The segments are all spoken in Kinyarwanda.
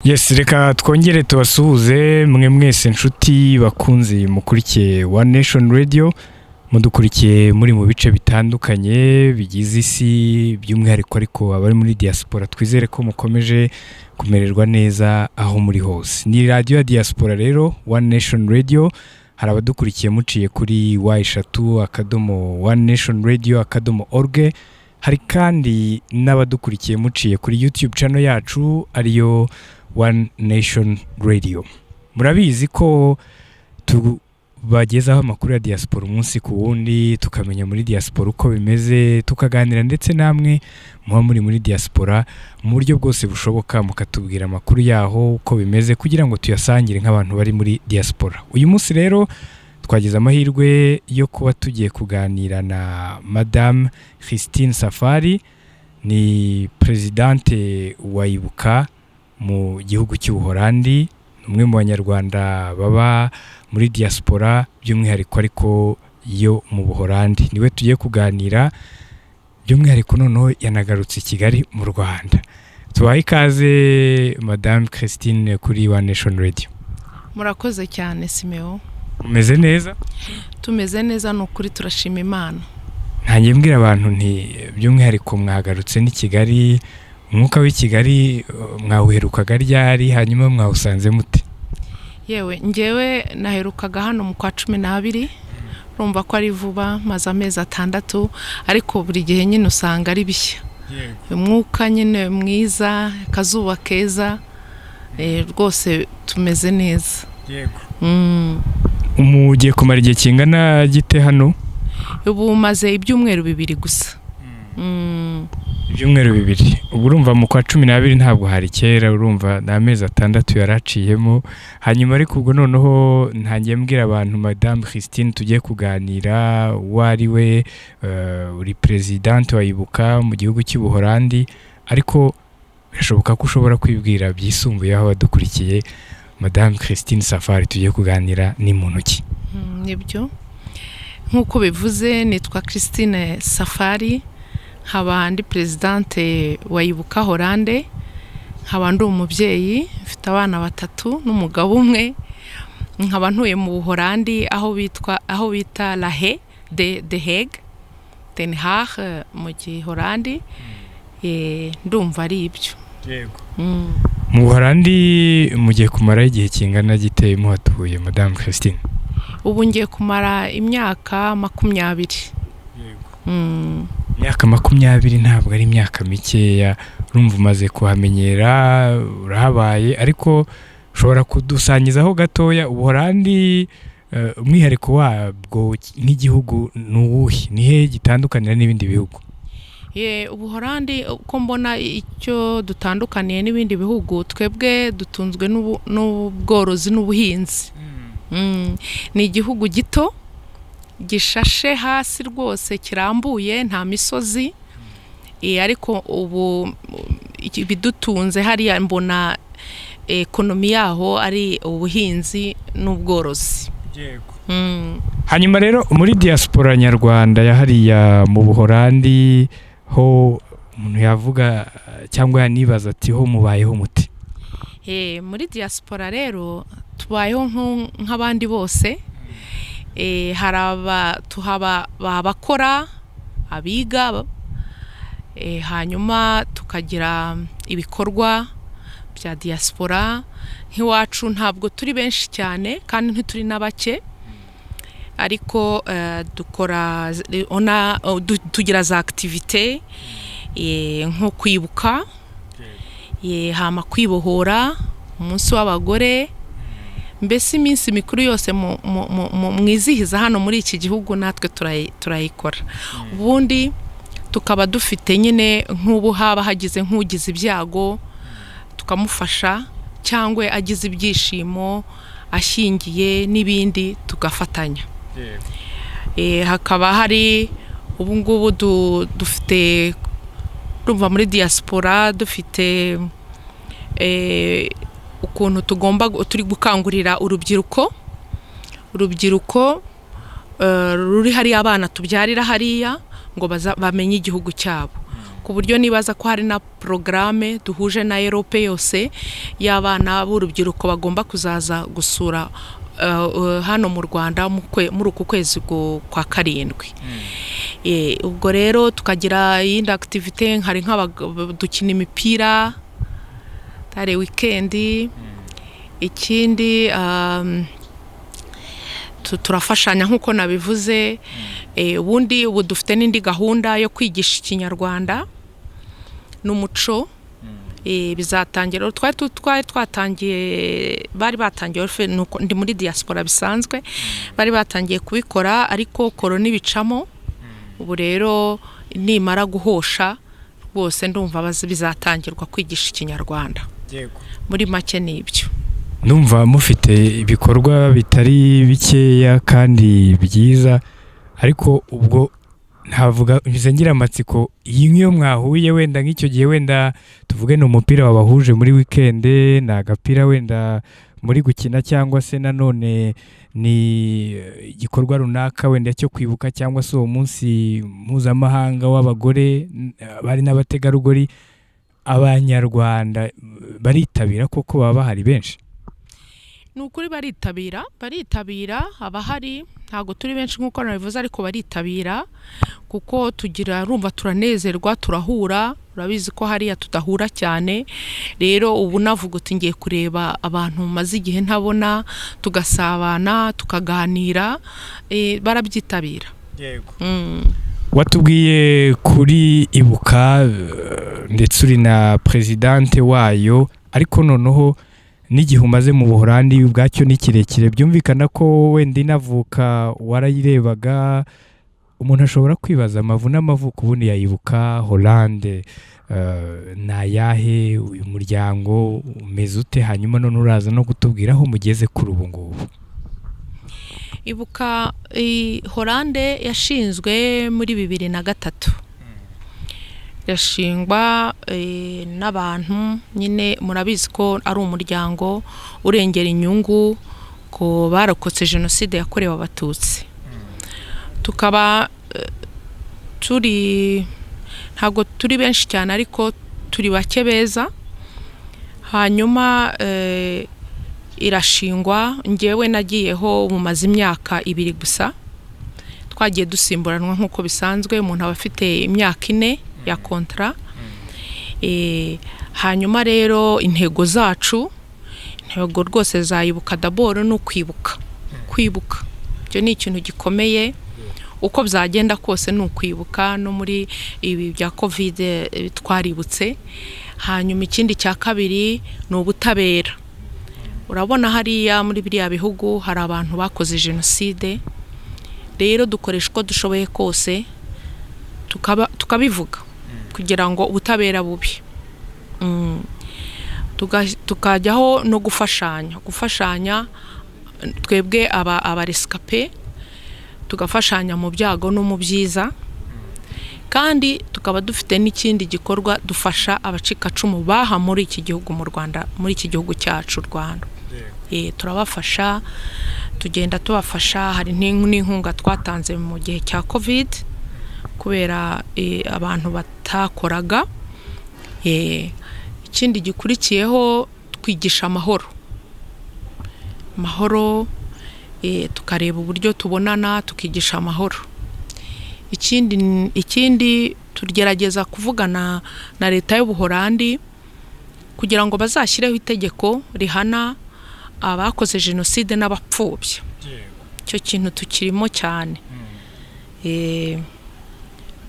Yes, reka twongere tubasuhuze mwe mwese inshuti bakunzi mukurikiye One Nation Radio, mudukurikiye muri mu bice bitandukanye bigize isi, by'umwihariko ariko abari muri diaspora, twizere ko mukomeje kumererwa neza aho muri hose. Ni radiyo ya diaspora rero, One Nation Radio. Hari abadukurikiye muciye kuri w3.onenationradio.org. Hari kandi n'abadukurikiye muciye kuri YouTube channel yacu, ariyo One Nation Radio. Murabizi ko tubagezaho amakuru ya diaspora umunsi ku wundi, tukamenya muri diaspora uko bimeze, tukaganira ndetse namwe muba muri muri diaspora mu buryo bwose bushoboka, mukatubwira amakuru yaho uko bimeze kugira ngo tuyasangire nk'abantu bari muri diaspora. Uyu munsi rero twagize amahirwe yo kuba tugiye kuganira na Madame Christine Safari, ni présidente wa Ibuka mu gihugu cy'Ubuholandi, ni umwe mu Banyarwanda baba muri diaspora, by'umwihariko ariko yo mu Buholandi. Niwe tugiye kuganira by'umwihariko, noneho yanagarutse i Kigali mu Rwanda. Tubahe ikaze, Madame Christine, kuri One Nation Radio. Murakoze cyane, Simeo. Umeze neza? Tumeze neza, ni ukuri, turashima Imana. Ntangiye mbwira abantu nti by'umwihariko mwagarutse n'i Kigali. Umwuka w'i Kigali mwawuherukaga ryari? Hanyuma mwawusanze mute? Yewe, ngewe naherukaga hano mu kwa 12, urumva ko ari vuba, maze amezi 6, ariko buri gihe nyine usanga ari bishya. Umwuka nyine mwiza, akazuba keza, rwose tumeze neza. Mugiye kumara igihe kingana gite hano? Ubu maze ibyumweru 2 gusa. Ibyumweru 2. Ubu urumva mu kwa 12 ntabwo hari kera, urumva ni amezi 6 yaraciyemo. Hanyuma ariko ubwo noneho ntangiye mbwira abantu Madame Christine tugiye kuganira uwo ari we. Uri présidente wa Ibuka mu gihugu cy'Ubuholandi, ariko birashoboka ko ushobora kwibwira byisumbuyeho abadukurikiye. Madame Christine Safari tugiye kuganira ni muntu ki? Nibyo, nk'uko bivuze, nitwa Christine Safari, nkaba ndi présidente wa Ibuka Hollande, nkaba ndi umubyeyi, mfite abana batatu n'umugabo umwe, nkaba ntuye mu Buholandi aho bitwa, aho bita La Haye, de Hague, Den Haag mu Giholandi. Ndumva ari ibyo. Mu Buholandi mugiye kumaraho igihe kingana gite muhatuye, Madame Christine? Ubu ngiye kumara imyaka 20. Imyaka 20 ntabwo ari imyaka mikeya. Urumva umaze kuhamenyera, urahabaye, ariko ushobora kudusangizaho gatoya Ubuholandi, umwihariko wabwo nk'igihugu ni uwuhe? Ni hehe gitandukanira n'ibindi bihugu? Ye, Ubuholandi uko mbona, icyo dutandukaniye n'ibindi bihugu, twebwe dutunzwe n'ubworozi n'ubuhinzi. Ni igihugu gito gishashe hasi rwose, kirambuye, nta misozi. Ariko ubu ibidutunze hariya, mbona économie yaho ari ubuhinzi n'ubworozi. Hanyuma rero muri diaspora nyarwanda ya hariya mu Buholandi ho, umuntu yavuga cyangwa yanibaza ati: ho mubayeho muti? Muri diaspora rero tubayeho nk'abandi bose. Hari aba tuhaba abakora, abiga, hanyuma tukagira ibikorwa bya diaspora. Nk'iwacu ntabwo turi benshi cyane kandi ntituri na bake, ariko dukora tugira za activités nko kwibuka, hama kwibohora, umunsi w'abagore, mbese iminsi mikuru yose mwizihiza hano muri iki gihugu natwe turayikora. Ubundi tukaba dufite nyine nk'ubu haba hagize nk'ugize ibyago tukamufasha, cyangwa agize ibyishimo, ashyingiye n'ibindi, tugafatanya. Hakaba hari ubu ngubu dufite, urumva muri diaspora dufite ukuntu tugomba turi gukangurira urubyiruko ruri hariya, abana tubyarira hariya, ngo bamenye igihugu cyabo. Ku buryo nibaza ko hari na porogaramu duhuje na Europe yose y'abana b'urubyiruko bagomba kuzaza gusura hano mu Rwanda muri uku kwezi kwa karindwi. Ubwo rero tukagira iyindi activité, hari dukina imipira tare weekend. Ikindi turafashanya nk'uko nabivuze. Ubundi ubu dufite n'indi gahunda yo kwigisha Ikinyarwanda n'umuco. Bizatangira, twari twatangiye, bari batangiye, nuko ndi muri diaspora bisanzwe, bari batangiye kubikora ariko korona ibicamo. Ubu rero nimara guhosha rwose ndumva bizatangirwa kwigisha Ikinyarwanda. Muri make ni ibyo. Numva mufite ibikorwa bitari bikeya kandi byiza, ariko ubwo ntavuga ngize ngira amatsiko, iyi nk'iyo mwahuye wenda nk'icyo gihe, wenda tuvuge ni umupira wabahuje muri weekend, ni agapira wenda muri gukina, cyangwa se nanone ni igikorwa runaka wenda cyo kwibuka, cyangwa se uwo munsi mpuzamahanga w'abagore abari n'abategarugori, Abanyarwanda baritabira koko? Baba bahari benshi? Ni ukuri baritabira, baritabira, abahari ntabwo turi benshi nk'uko nabivuze, ariko baritabira kuko tugira, urumva, turanezerwa, turahura. Urabizi ko hariya tudahura cyane. Rero ubu navuga uti ngiye kureba abantu maze igihe ntabona, tugasabana, tukaganira, barabyitabira. Watubwiye kuri Ibuka, ndetse uri na présidente wayo, ariko noneho n'igihe umaze mu Buholandi ubwacyo ni kirekire, byumvikana ko wenda inavuka warayirebaga. Umuntu ashobora kwibaza amavu n'amavuko ubundi yayibuka Holande ni ayahe? Uyu muryango umeze ute? Hanyuma none uraza no kutubwira aho mugeze kuri ubu ngubu. Ibuka Holande yashinzwe muri 2003, yashingwa n'abantu nyine murabizi ko ari umuryango urengera inyungu ku barokotse Jenoside yakorewe Abatutsi. Tukaba turi, ntabwo turi benshi cyane ariko turi bake beza. Hanyuma irashingwa, ngewe nagiyeho mumaze imyaka 2 gusa. Twagiye dusimburanwa nk'uko bisanzwe, umuntu aba afite imyaka 4 ya contrat. Hanyuma rero intego zacu, intego rwose zayibuka, d'abord ni ukwibuka. Kwibuka ibyo ni ikintu gikomeye, uko byagenda kose ni ukwibuka. No muri ibi bya Covid twaributse. Hanyuma ikindi cya kabiri ni ubutabera. Urabona hariya muri biriya bihugu hari abantu bakoze jenoside, rero dukoresha uko dushoboye kose tukabivuga kugira ngo ubutabera bubi. Tukajyaho no gufashanya, gufashanya twebwe aba rescapés, tugafashanya mu byago no mu byiza. Kandi tukaba dufite n'ikindi gikorwa dufasha abacikacumu baha muri iki gihugu, mu Rwanda, muri iki gihugu cyacu Rwanda. Turabafasha, tugenda tubafasha. Hari n'inkunga twatanze mu gihe cya Covid kubera abantu batakoraga. Ikindi gikurikiyeho, twigisha amahoro, amahoro, tukareba uburyo tubonana tukigisha amahoro. Ikindi tugerageza kuvugana na leta y'Ubuholandi kugira ngo bazashyireho itegeko rihana abakoze jenoside n'abapfobya. Icyo kintu tukirimo cyane.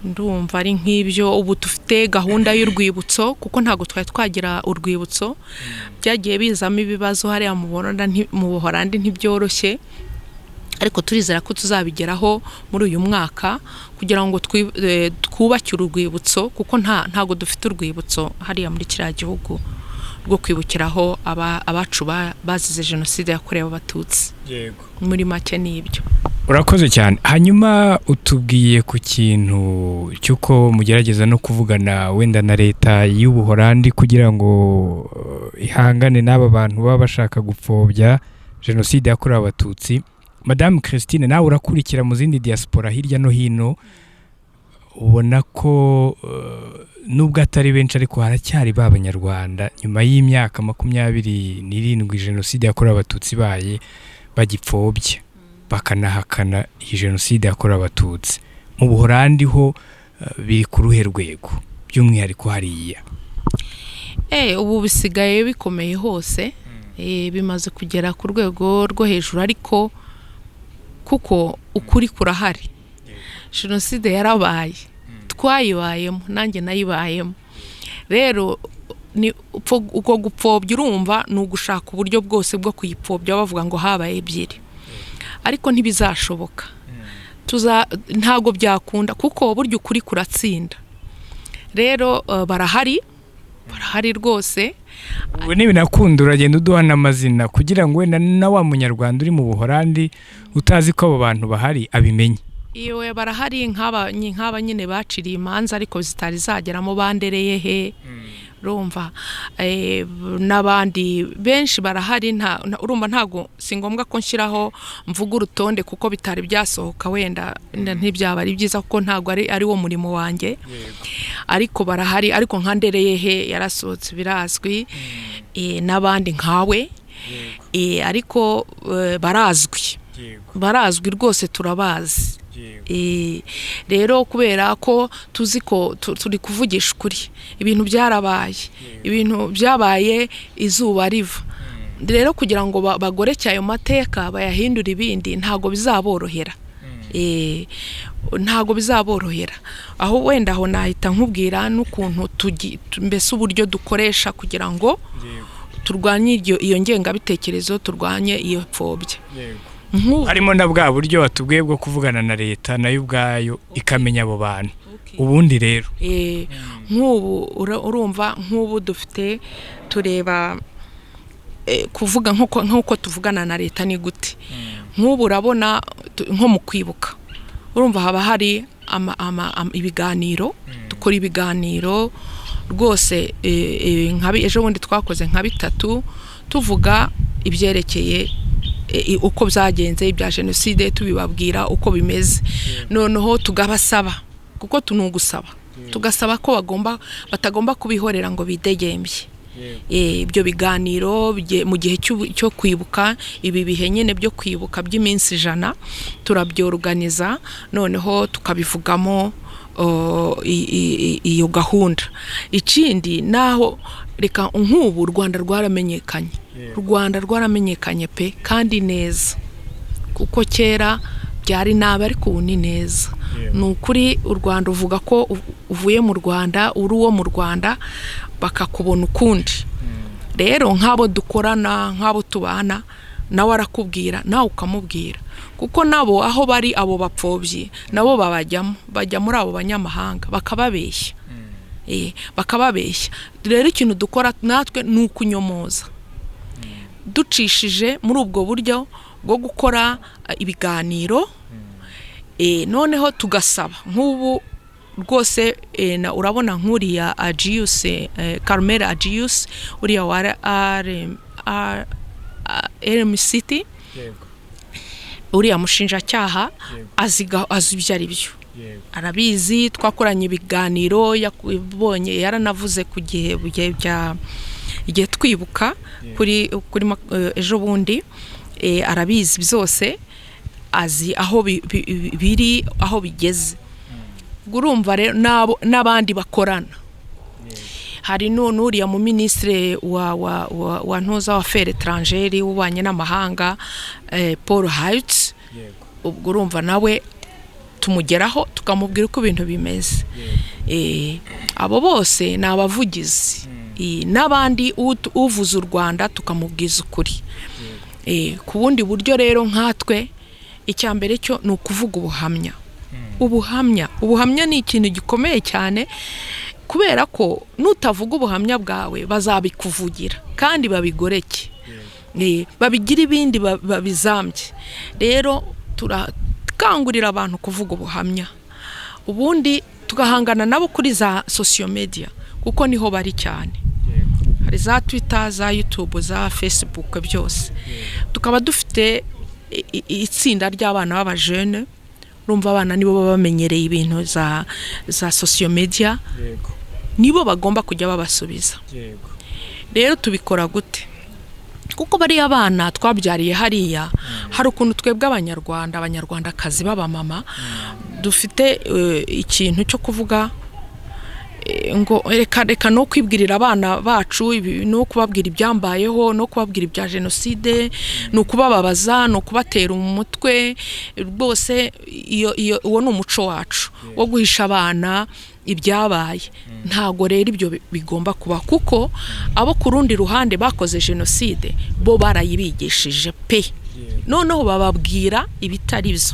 Ndumva ari nk'ibyo. Ubu dufite gahunda y'urwibutso kuko ntabwo twari twagira urwibutso, byagiye bizamo ibibazo hariya mu Buholandi, ntibyoroshye, ariko turizera ko tuzabigeraho muri uyu mwaka kugira ngo twubake urwibutso, kuko ntabwo dufite urwibutso hariya muri kiriya gihugu rwo kwibukiraho abacu bazize Jenoside yakorewe Abatutsi. Muri make ni ibyo. Urakoze cyane. Hanyuma utubwiye ku kintu cy'uko mugerageza no kuvugana wenda na leta y'Ubuholandi kugira ngo ihangane n'aba bantu baba bashaka gupfobya Jenoside yakorewe Abatutsi. Madamu Christine, nawe urakurikira mu zindi diaspora hirya no hino. Ubona ko nubwo atari benshi, ariko haracyari ba Banyarwanda nyuma y'imyaka 27 jenoside yakorewe Abatutsi ibaye bagipfobya, bakanahakana iyi jenoside yakorewe Abatutsi. Mu Buhorandi ho biri ku ruhe rwego, by'umwihariko hariya? Ubu bisigaye bikomeye hose, bimaze kugera ku rwego rwo hejuru, ariko kuko ukuri kurahari. Jenoside yarabaye, twayibayemo, nanjye nayibayemo. Rero ni uko gupfobya, urumva ni ugushaka uburyo bwose bwo kuyipfobya, bavuga ngo habaye ebyiri, ariko ntibizashoboka. Ntabwo byakunda, kuko burya ukuri kuratsinda. Rero barahari, barahari rwose. Ubu nibinakunda uragenda uduha n'amazina, kugira ngo wenda na wa Munyarwanda uri mu Buhorandi utazi ko abo bantu bahari abimenye. Iwe, barahari, nk'aba nyine baciriye imanza ariko zitari zageramo, bandereye he, urumva, n'abandi benshi barahari. Urumva ntabwo si ngombwa ko nshyiraho mvuga urutonde, kuko bitari byasohoka, wenda ntibyaba ari byiza, kuko ntabwo ari wo murimo wanjye, ariko barahari. Ariko nka Ndereye he yarasohotse, birazwi, n'abandi nkawe, ariko barazwi, barazwi rwose, turabazi. Rero kubera ko tuzi ko turi kuvugisha ukuri, ibintu byarabaye, ibintu byabaye izuba riva. Rero kugira ngo bagoreke ayo mateka, bayahindure ibindi, ntabwo bizaborohera. Ntabwo bizaborohera. Aho wenda aho nahita nkubwira n'ukuntu mbese uburyo dukoresha kugira ngo turwanye iyo ngengabitekerezo, turwanye iyo pfobya. Harimo na bwa buryo watubwiye bwo kuvugana na leta, nayo ubwayo ikamenya abo bantu. Ubundi rero Nk'ubu urumva nk'ubu dufite, tureba kuvuga nk'uko tuvugana na leta ni gute? Nk'ubu urabona nko mu kwibuka, urumva haba hari ibiganiro, dukora ibiganiro rwose, ejo bundi twakoze nka bitatu, tuvuga ibyerekeye uko byagenze ibya jenoside, tubibabwira uko bimeze. Noneho tugabasaba, kuko ni ugusaba, tugasaba ko batagomba kubihorera ngo bidegembye. Ibyo biganiro mu gihe cyo kwibuka, ibi bihe nyine byo kwibuka by'iminsi 100, turabyoruganiza, noneho tukabivugamo iyo gahunda. Ikindi naho, reka nk'ubu u Rwanda rwaramenyekanye, u Rwanda rwaramenyekanye pe, kandi neza, kuko kera byari nabi, ariko ubu ni neza. Ni ukuri, u Rwanda, uvuga ko uvuye mu Rwanda, uri uwo mu Rwanda, bakakubona ukundi. Rero nk'abo dukorana, nk'abo tubana, nawe arakubwira, nawe ukamubwira, kuko nabo aho bari, abo bapfobyi nabo babajyamo, bajya muri abo banyamahanga bakababeshya. Bakababeshya. Rero ikintu dukora natwe ni ukunyomoza, ducishije muri ubwo buryo bwo gukora ibiganiro. Noneho tugasaba nk'ubu rwose, urabona nk'uriya Agius, Carmel Agius, uriya wa RMCT, uriya mushinjacyaha azi ibyo ari byo, arabizi. Twakoranye ibiganiro, yakubonye, yaranavuze ku gihe bihe bya igihe twibuka kuri ejo bundi, arabizi byose, azi aho biri, aho bigeze. Ubwo urumva rero n'abandi bakorana, hari n'uriya mu minisitiri wa ntuza wa affaires étrangères, w'ububanyi n'amahanga, Paul Huits. Ubwo urumva nawe tumugeraho, tukamubwira uko ibintu bimeze. Abo bose ni abavugizi. N'abandi uvuze u Rwanda tukamubwiza ukuri. Ku bundi buryo rero, nkatwe icya mbere cyo ni ukuvuga ubuhamya. Ubuhamya ni ikintu gikomeye cyane, kubera ko nutavuga ubuhamya bwawe bazabikuvugira kandi babigoreke, babigire ibindi, babizambye. Rero turakangurira abantu kuvuga ubuhamya, ubundi tugahangana nabo kuri za social media, kuko niho bari cyane. Hari za Twitter, za YouTube, za Facebook, byose. Tukaba dufite itsinda ry'abana b'abajene Urumva abana nibo baba bamenyereye ibintu za social media, nibo bagomba kujya babasubiza. Rero tubikora gute? Kuko bariya bana twabyariye hariya, hari ukuntu twebwe Abanyarwanda, Abanyarwandakazi b'abamama dufite ikintu cyo kuvuga ngo reka reka no kwibwirira abana bacu no kubabwira ibyambayeho, no kubabwira ibya jenoside, ni ukubababaza, ni ukubatera umutwe rwose. Iyo uwo ni umuco wacu wo guhisha abana ibyabaye. Ntago rero ibyo bigomba kuba, kuko abo ku rundi ruhande bakoze jenoside bo barayibigishije pe. Noneho bababwira ibitari byo,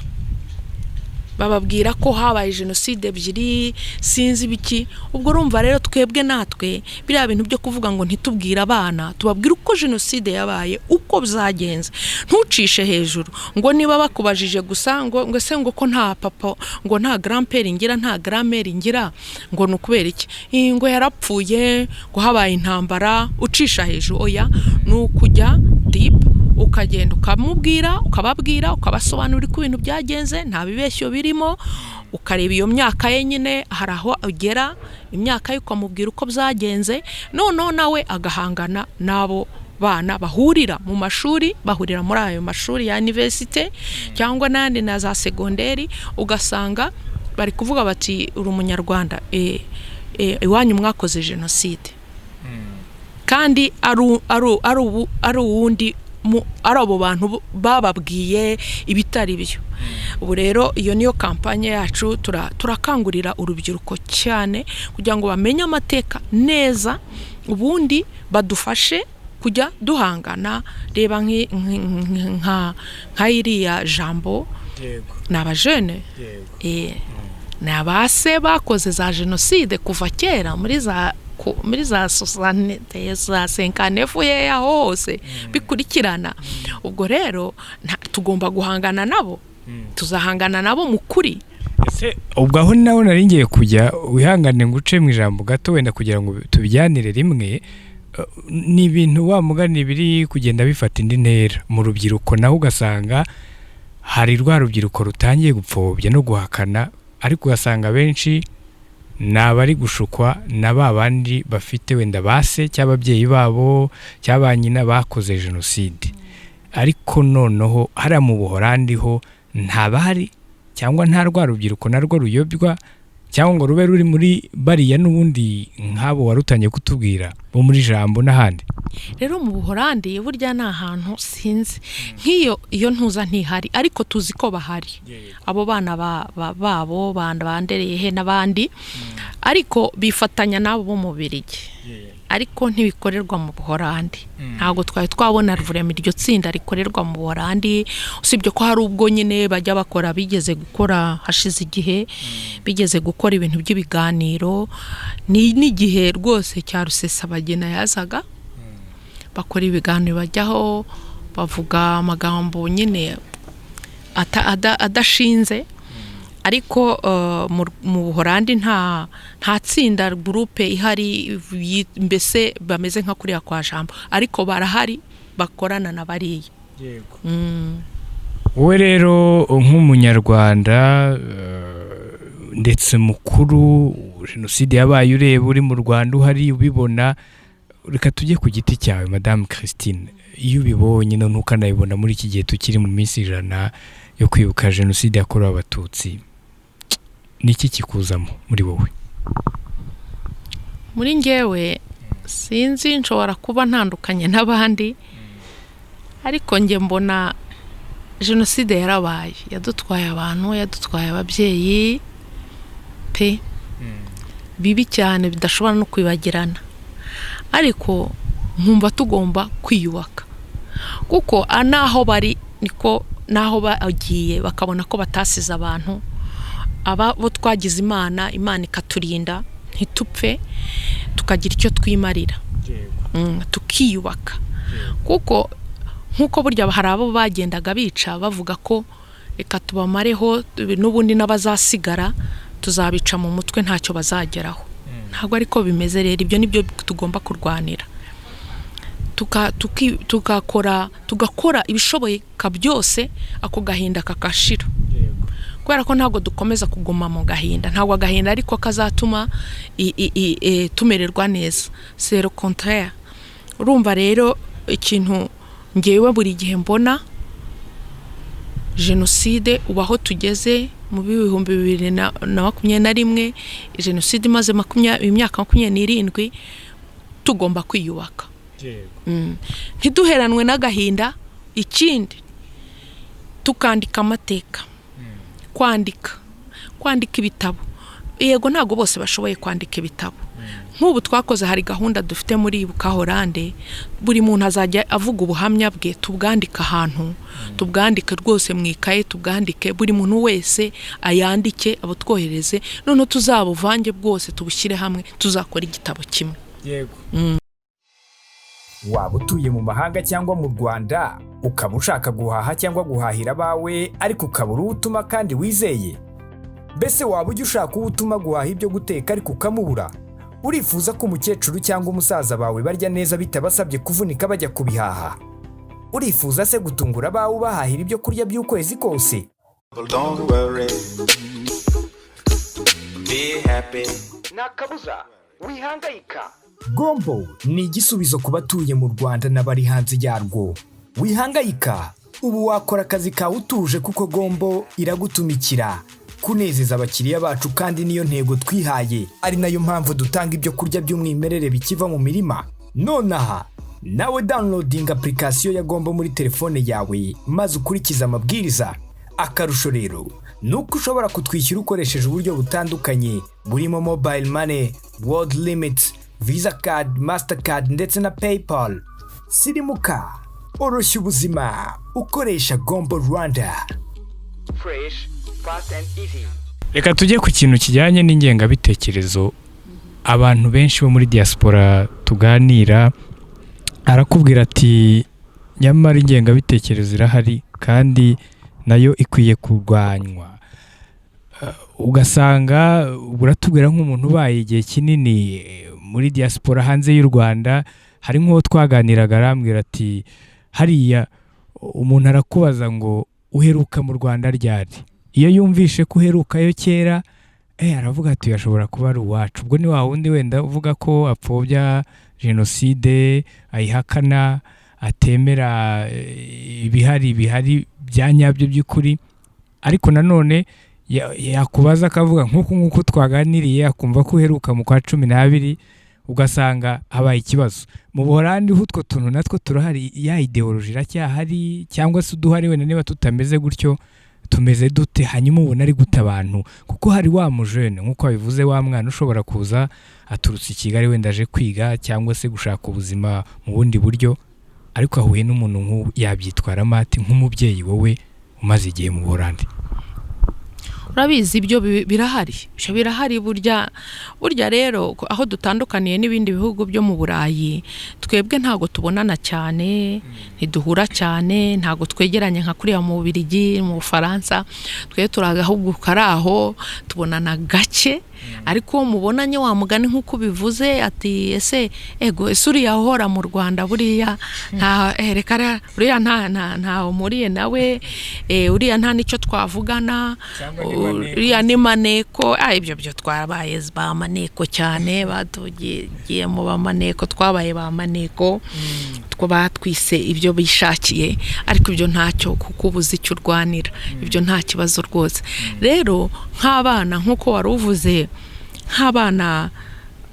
bababwira ko habaye jenoside ebyiri, sinzi ibiki. Ubwo urumva rero twebwe natwe biriya bintu byo kuvuga ngo ntitubwire abana, tubabwire uko jenoside yabaye, uko byagenze. Ntucishe hejuru ngo niba bakubajije gusa ngo se ngo ko nta papa, ngo nta grand-père ngira, nta grand-mère ngira, ngo ni ukubera iki? Ngo yarapfuye, ngo habaye intambara, ucisha hejuru. Oya, ni ukujya deep, ukagenda ukamubwira, ukababwira, ukabasobanurira uko ibintu byagenze, nta bibeshyo birimo. Ukareba iyo myaka ye nyine, hari aho ugera imyaka ye, ukamubwira uko byagenze, noneho nawe agahangana n'abo bana bahurira mu mashuri, bahurira muri ayo mashuri ya université cyangwa n'andi na za segonderi, ugasanga bari kuvuga bati: "Uri Umunyarwanda, iwanyu mwakoze jenoside," kandi ari uwundi ari abo bantu bababwiye ibitari byo. Ubu rero iyo niyo kampanye yacu. Turakangurira urubyiruko cyane kugira ngo bamenye amateka neza, ubundi badufashe kujya duhangana. Reba nka iriya Jambo, ni abajene, ni abase bakoze za jenoside kuva kera muri za soixante, za cinquante-neuf, ye aho hose bikurikirana. Ubwo rero tugomba guhangana nabo, tuzahangana nabo mu kuri. Ese ubwo aho naho nari ngiye kujya, wihangane nguce mu ijambo gato wenda kugira ngo tubijyanire rimwe. Ni ibintu wa mugani biri kugenda bifata indi ntera mu rubyiruko, naho ugasanga hari rwa rubyiruko rutangiye gupfobya no guhakana, ariko ugasanga benshi ni abari gushukwa na ba bandi bafite wenda base cyangwa ababyeyi babo cyangwa ba nyina bakoze jenoside. Ariko noneho hariya mu Buhorandi ho ntabahari, cyangwa nta rwa rubyiruko narwo ruyobywa, cyangwa ngo rube ruri muri bariya n'ubundi nk'abo wari utangiye kutubwira bo muri Jambo n'ahandi? Rero mu Buhorandi burya ni ahantu sinzi nk'iyo iyo ntuza ntihari, ariko tuzi ko bahari abo bana babo bandereye he n'abandi, ariko bifatanya n'abo bo mu Birigi, ariko ntibikorerwa mu Buhorandi. Ntabwo twari twabona vurema iryo tsinda rikorerwa mu Buhorandi, usibye ko hari ubwo nyine bajya bakora, bigeze gukora hashize igihe, bigeze gukora ibintu by'ibiganiro, ni n'igihe rwose cya Rusesabagina yazaga, bakora ibiganiro, bajyaho bavuga amagambo nyine adashinze. Ariko mu Buhorandi nta tsinda, groupe ihari mbese bameze nka kuriya kwa Jambo, ariko barahari bakorana na bariya. Wowe rero nk'Umunyarwanda ndetse mukuru, jenoside yabaye ureba, uri mu Rwanda, uhari ubibona, reka tujye ku giti cyawe, Madamu Christine. Iyo ubibonye none ukanabibona muri iki gihe tukiri mu minsi 100 yo kwibuka jenoside yakorewe Abatutsi, ni iki kikuzamo muri wowe? Muri ngewe sinzi, nshobora kuba ntandukanye n'abandi, ariko njye mbona jenoside yarabaye, yadutwaye abantu, yadutwaye ababyeyi pe, bibi cyane bidashobora no kwibagirana, ariko nkumva tugomba kwiyubaka, kuko n'aho bari niko n'aho bagiye bakabona ko batasize abantu. Aba bo twagize Imana, Imana ikaturinda ntitupfe, tukagira icyo twimarira, tukiyubaka, kuko nk'uko burya hari abo bagendaga bica bavuga ko reka tubamareho, n'ubundi n'abazasigara tuzabica mu mutwe, ntacyo bazageraho. Ntabwo ariko bimeze. Rero ibyo nibyo tugomba kurwanira, tugakora ibishoboka byose ako gahinda kakashira. Kubera ko ntabwo dukomeza kuguma mu gahinda, ntabwo agahinda ariko kazatuma tumererwa neza, c'est le contraire. Urumva rero, ikintu ngewe buri gihe mbona, jenoside ubu aho tugeze mu 2021, jenoside imaze imyaka 27, tugomba kwiyubaka. Ntiduheranwe n'agahinda. Ikindi, tukandika amateka, kwandika ibitabo. Yego, ntabwo bose bashoboye kwandika ibitabo. Nk'ubu twakoze, hari gahunda dufite muri Ibuka Horande, buri muntu azajya avuga ubuhamya bwe, tubwandike ahantu, tubwandike rwose mu ikaye, tubwandike, buri muntu wese ayandike, abutwohereze, noneho tuzabuvange bwose, tubushyire hamwe, tuzakora igitabo kimwe. Waba utuye mu mahanga cyangwa mu Rwanda, ukaba ushaka guhaha cyangwa guhahira abawe, ariko ukabura uwo utuma kandi wizeye? Mbese waba ujya ushaka uwo utuma guhaha ibyo guteka ariko ukamubura? Urifuza ko umukecuru cyangwa umusaza bawe barya neza bitabasabye kuvunika bajya kubihaha? Urifuza se gutungura abawe ubahahira ibyo kurya by'ukwezi kose? Don't worry. Be happy. Nta kabuza, wihangayika. Gombo ni igisubizo ku batuye mu Rwanda n'abari hanze yarwo. Wihangayika, ubu wakora akazi kawe utuje kuko Gombo iragutumikira. Kunezeza abakiriya bacu kandi niyo ntego twihaye, ari nayo mpamvu dutanga ibyo kurya by'umwimerere bikiva mu mirima. Nonaha nawe downloading application ya Gombo muri telefone yawe maze ukurikize amabwiriza. Akarusho rero ni uko ushobora kutwishyura ukoresheje uburyo butandukanye burimo mobile money, World Remit, Visa card, Mastercard ndetse na PayPal. Sirimuka, oroshya ubuzima ukoresha Gombo Rwanda. Fresh, fast and easy. Reka tujye ku kintu kijyanye n'ingengabitekerezo. Abantu benshi bo muri diaspora tuganira arakubwira ati: "Nyamara ingengabitekerezo irahari kandi nayo ikwiye kurwanywa." Ugasanga uratubwira nk'umuntu ubaye igihe kinini muri diaspora hanze y'u Rwanda. Hari nk'uwo twaganiraga arambwira ati: "Hariya umuntu arakubaza ngo uheruka mu Rwanda ryari? Iyo yumvishe ko uherukayo kera, aravuga ati ashobora kuba ari uwacu." Ubwo ni wa wundi wenda uvuga ko apfobya jenoside, ayihakana, atemera ibihari bihari bya nyabyo by'ukuri. Ariko nanone yakubaza akavuga nk'uku nguku twaganiriye, akumva ko uheruka mu kwa 12, ugasanga habaye ikibazo. Mu Buholandi ho utwo tuntu natwo turahari? Ya idéologie iracyahari, cyangwa se uduhari wenda niba tutameze gutyo tumeze dute? Hanyuma ubona ari gute abantu? Kuko hari wa mujene, nk'uko wabivuze, wa mwana ushobora kuza aturutse i Kigali wenda aje kwiga cyangwa se gushaka ubuzima mu bundi buryo, ariko ahuye n'umuntu nk'ubu, yabyitwaramo ati nk'umubyeyi wowe umaze igihe mu Buholandi? Urabizi, ibyo birahari, ibyo birahari. Burya rero aho dutandukaniye n'ibindi bihugu byo mu Burayi, twebwe ntabwo tubonana cyane, ntiduhura cyane, ntabwo twegeranye nka kuriya mu Bubiligi, mu Bufaransa. Twe turi agahugu kari aho, tubonana gake, ariko uwo mubonanye, wa mugani nk'uko ubivuze, ati: "Ese ego, ese uriya uhora mu Rwanda buriya nta reka uriya ntaho mpuriye nawe, uriya nta n'icyo twavugana, uriya ni maneko." Ibyo byo twabaye ba maneko cyane, batugiye mu ba maneko, twabaye ba maneko, two batwise ibyo bishakiye, ariko ibyo ntacyo, kuko uba uzi icyo urwanira, ibyo nta kibazo rwose. Rero nk'abana, nk'uko wari uvuze, nk'abana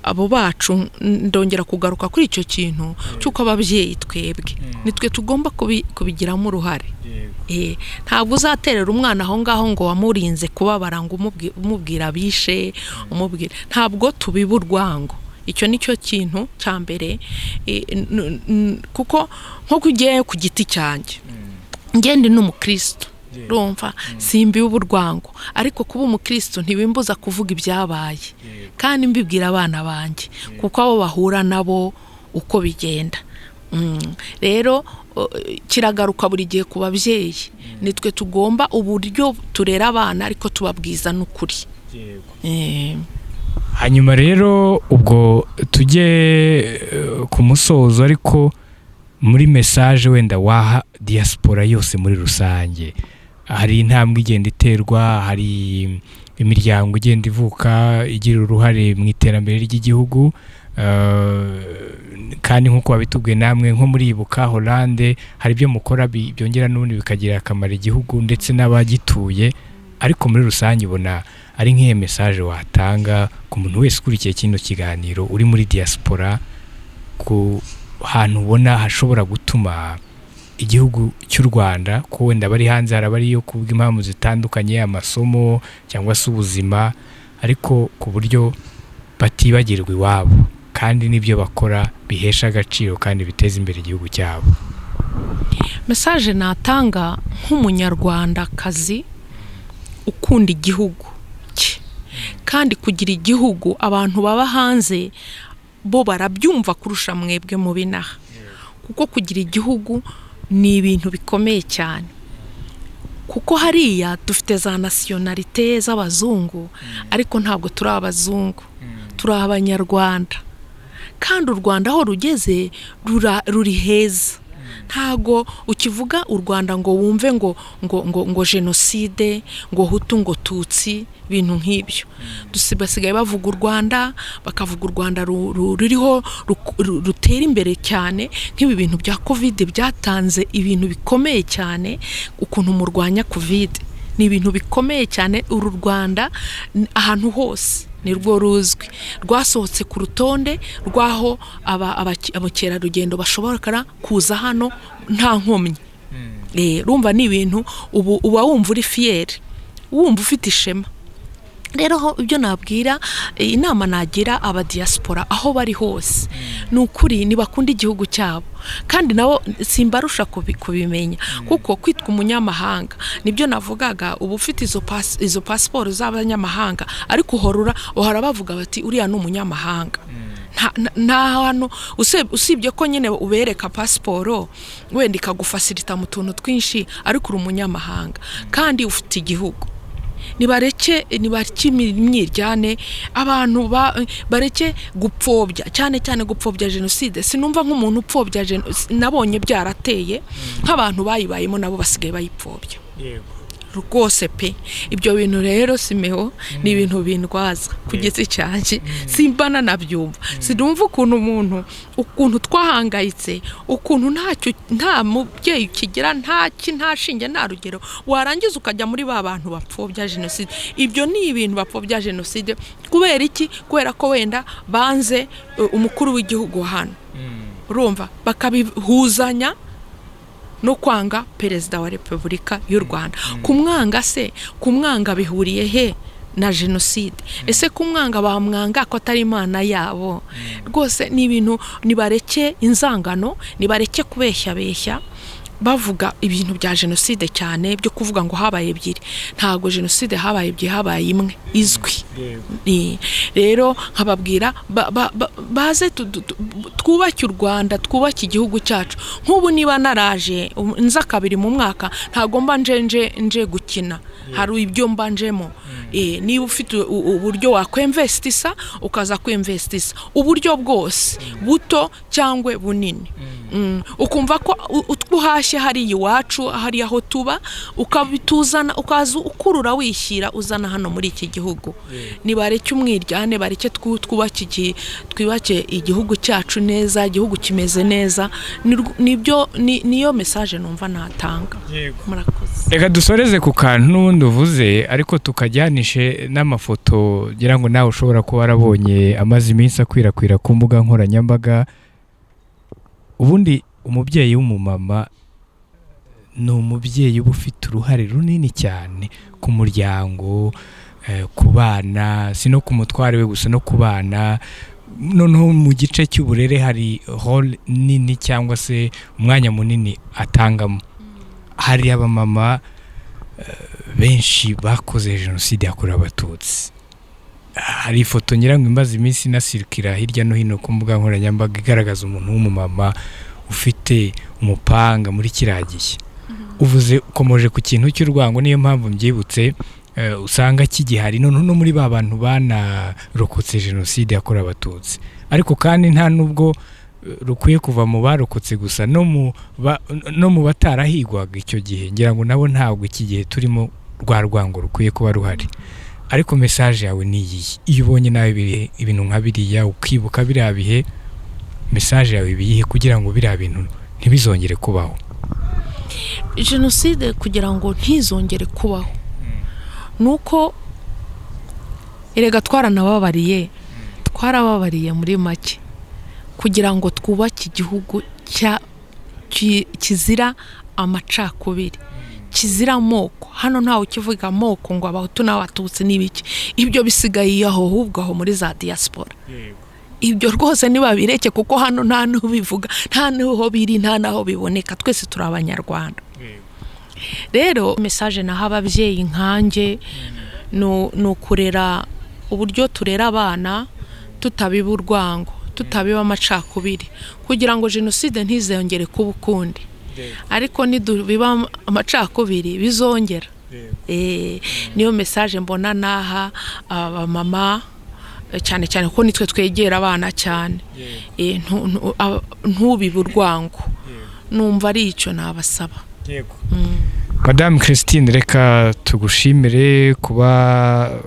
abo bacu, ndongera kugaruka kuri icyo kintu cy'uko ababyeyi twebwe nitwe tugomba kubigiramo uruhare. Ntabwo uzaterera umwana aho ngaho ngo wamurinze kubabara, ngo umubwira abishe, umubwira. Ntabwo tubiba urwango, icyo ni cyo kintu cya mbere. Kuko nko ugiye ku giti cyanjye, ngende ni umukristo, urumva simbiba urwango, ariko kuba umukristo ntibimbuza kuvuga ibyabaye kandi mbibwira abana banjye, kuko abo bahura nabo uko bigenda. Rero kiragaruka buri gihe ku babyeyi, nitwe tugomba uburyo turera abana, ariko tubabwiza n'ukuri. Hanyuma rero ubwo tujye ku musozo, ariko muri message wenda waha diaspora yose muri rusange. Hari intambwe igenda iterwa, hari imiryango igenda ivuka igira uruhare mu iterambere ry'igihugu. Kandi nk'uko wabitubwiye, namwe nko muri Ibuka Hollande hari ibyo mukora byongera n'ubundi bikagirira akamaro igihugu ndetse n'abagituye. Ariko muri rusange ubona ari nk'iyo message watanga ku muntu wese ukurikiye kino kiganiro uri muri diaspora, ku hantu ubona hashobora gutuma igihugu cy'u Rwanda, ko wenda bari hanze, hari abariyo kubw'impamvu zitandukanye, amasomo cyangwa se ubuzima, ariko ku buryo batibagirwa iwabo kandi n'ibyo bakora bihesha agaciro kandi biteza imbere igihugu cyabo? Message natanga nk'Umunyarwandakazi ukunda igihugu cye, kandi kugira igihugu, abantu baba hanze bo barabyumva kurusha mwebwe mu binaha, kuko kugira igihugu ni ibintu bikomeye cyane, kuko hariya dufite za nationalité z'abazungu, ariko ntabwo turi abazungu, turi Abanyarwanda. Kandi u Rwanda aho rugeze ruri heza. Ntago ukivuga u Rwanda ngo wumve ngo jenoside, ngo Hutu, ngo Tutsi, ibintu nk'ibyo. Basigaye bavuga u Rwanda, bakavuga u Rwanda ruriho rutera imbere cyane. Nk'ibi bintu bya COVID byatanze ibintu bikomeye cyane. Ukuntu murwanya COVID ni ibintu bikomeye cyane. Uru Rwanda ahantu hose nirwo ruzwi, rwasohotse ku rutonde rw'aho abakerarugendo bashobora kuza hano nta nkomyi. Urumva ni ibintu ubu uba wumva uri fier, wumva ufite ishema. Rero ho ibyo nabwira, inama nagira abadiaspora aho bari hose, ni ukuri ntibakunda igihugu cyabo, kandi nabo simbarusha kubimenya, kuko kwitwa umunyamahanga nibyo navugaga, uba ufite izo pasiporo z'abanyamahanga, ariko uhora bavuga bati: "Uriya ni umunyamahanga." Nta hantu usibye ko nyine ubereka pasiporo wenda ikagufasirita mu tuntu twinshi, ariko uri umunyamahanga kandi ufite igihugu. Nibareke imyiryane, abantu bareke gupfobya, cyane cyane gupfobya jenoside. Sinumva nk'umuntu upfobya jenoside, nabonye byarateye nk'abantu bayibayemo nabo basigaye bayipfobya rwose pe. Ibyo bintu rero, Simeho, ni ibintu bindwaza ku giti cyanjye, simba nanabyumva. Sinumva ukuntu umuntu, ukuntu twahangayitse, ukuntu ntacyo, nta mubyeyi ukigira, nta ki, nta shinge, nta rugero, warangiza ukajya muri ba bantu bapfobya jenoside. Ibyo ni ibintu bapfobya jenoside kubera iki? Kubera ko wenda banze umukuru w'igihugu hano, urumva bakabihuzanya no kwanga Perezida wa Repubulika y'u Rwanda. Kumwanga se, kumwanga bihuriye he na jenoside? Ese kumwanga bamwanga ko atari Imana yabo? Rwose ni ibintu, nibareke inzangano, nibareke kubeshyabeshya bavuga ibintu bya jenoside, cyane byo kuvuga ngo habaye ebyiri. Ntabwo jenoside habaye ebyiri, habaye imwe izwi. Rero nkababwira baze twubake u Rwanda, twubake igihugu cyacu. Nk'ubu niba naraje nza kabiri mu mwaka, ntabwo mba nje gukina, hari ibyo mba njemo. Niba ufite uburyo wakwemvestisa, ukaza kwemvestisa uburyo bwose, buto cyangwa bunini. Ukumva ko utwo uhashye hariya iwacu, hariya aho tuba, ukabituzana, ukaza ukurura, wishyira, uzana hano muri iki gihugu. Nibareke umwiryane, bareke twubake igihugu cyacu neza, igihugu kimeze neza. Nibyo, niyo message numva natanga. Murakoze. Reka dusoreze ku kantu n'ubundi uvuze, ariko tukajyanishe n'amafoto ngira ngo nawe ushobora kuba warabonye amaze iminsi akwirakwira ku mbuga nkoranyambaga. Ubundi umubyeyi w'umumama ni umubyeyi uba ufite uruhare runini cyane ku muryango, ku bana, si no ku mutware we gusa, no ku bana. Noneho mu gice cy'uburere hari role nini cyangwa se umwanya munini atangamo. Hari abamama benshi bakoze jenoside yakorewe Abatutsi. Hari ifoto ngira ngo imaze iminsi inasirikira hirya no hino ku mbuga nkoranyambaga, igaragaza umuntu w'umumama ufite umupanga muri kiriya gihe. Uvuze, ukomoje ku kintu cy'urwango, niyo mpamvu mbyibutse. Usanga kigihari noneho no muri ba bantu banarokotse jenoside yakorewe Abatutsi, ariko kandi nta nubwo rukwiye kuva mu barokotse gusa, no mu batarahigwaga icyo gihe. Ngira ngo nabo ntabwo iki gihe turimo rwa rwango rukwiye kuba ruhari. Ariko message yawe ni iyihe iyo ubonye nawe ibintu nka biriya, ukibuka biriya bihe? Message yawe iba iyihe kugira ngo biriya bintu ntibizongere kubaho? Jenoside kugira ngo ntizongere kubaho ni uko erega twaranababariye, twarababariye muri make, kugira ngo twubake igihugu kizira amacakubiri, kizira amoko. Hano ntawe ukivuga amoko ngo Abahutu n'Abatutsi n'ibiki. Ibyo bisigaye aho, ahubwo aho muri za diaspora. Ibyo rwose ntibabireke, kuko hano nta n'ubivuga, nta n'aho biri, nta n'aho biboneka. Twese turi Abanyarwanda. Rero message naho ababyeyi nkanjye ni ukurera, uburyo turera abana tutabiba urwango, tutabiba amacakubiri, kugira ngo jenoside ntizongere kuba ukundi. Ariko nidubiba amacakubiri bizongera. Niyo message mbona naha abamama cyane cyane, kuko nitwe twegera abana cyane. Ntubibe urwango. Numva ari icyo nabasaba. Madamu Christine, reka tugushimire kuba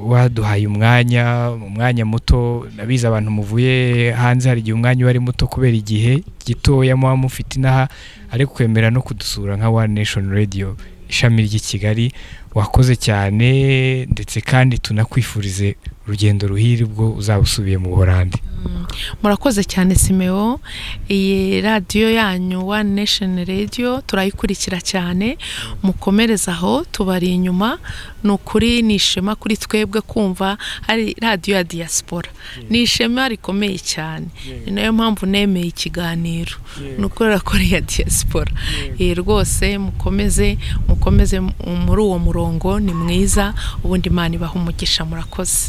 waduhaye umwanya mu mwanya muto. Nabizi abantu muvuye hanze hari igihe umwanya uba ari muto kubera igihe gitoya muba mufite inaha, ariko kwemera no kudusura nka One Nation Radio ishami ry'i Kigali, wakoze cyane. Ndetse kandi tunakwifurize urugendo ruhire ubwo uzaba usubiye mu Buholandi. Murakoze cyane, Simeo. Iyi radiyo yanyu One Nation Radio turayikurikira cyane. Mukomereze aho, tubari inyuma. Ni ukuri ni ishema kuri twebwe kumva hari radiyo ya diaspora, ni ishema rikomeye cyane. Ni nayo mpamvu nemeye ikiganiro, ni ukubera ko ari iya diaspora. Rwose mukomeze, mukomeze muri uwo murongo, ni mwiza. Ubundi Imana ibaha umugisha. Murakoze.